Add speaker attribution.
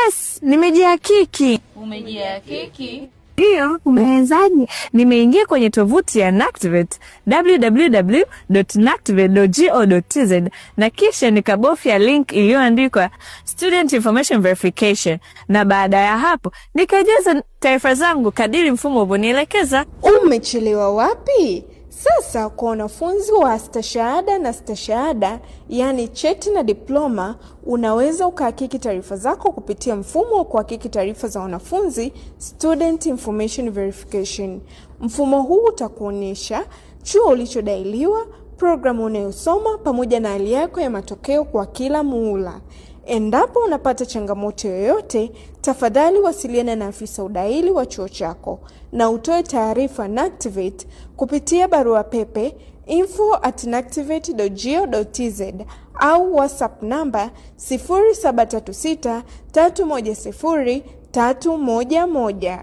Speaker 1: Yes, nimejihakiki.
Speaker 2: Umejihakiki?
Speaker 1: Ndiyo, umewezaje? Nimeingia kwenye tovuti ya NACTVET www.nactvet.go.tz na kisha nikabofya link iliyoandikwa Student Information Verification, na baada ya hapo nikajaza taarifa zangu kadiri mfumo ulivyonielekeza.
Speaker 3: Umechelewa wapi? Sasa kwa wanafunzi wa stashahada na stashahada, yaani cheti na diploma, unaweza ukahakiki taarifa zako kupitia mfumo wa kuhakiki taarifa za wanafunzi, Student Information Verification. Mfumo huu utakuonyesha chuo ulichodailiwa, programu unayosoma pamoja na hali yako ya matokeo kwa kila muhula. Endapo unapata changamoto yoyote, tafadhali wasiliana na afisa udahili wa chuo chako na utoe taarifa NACTVET kupitia barua pepe info@nactvet.go.tz au WhatsApp namba 0736 310 311.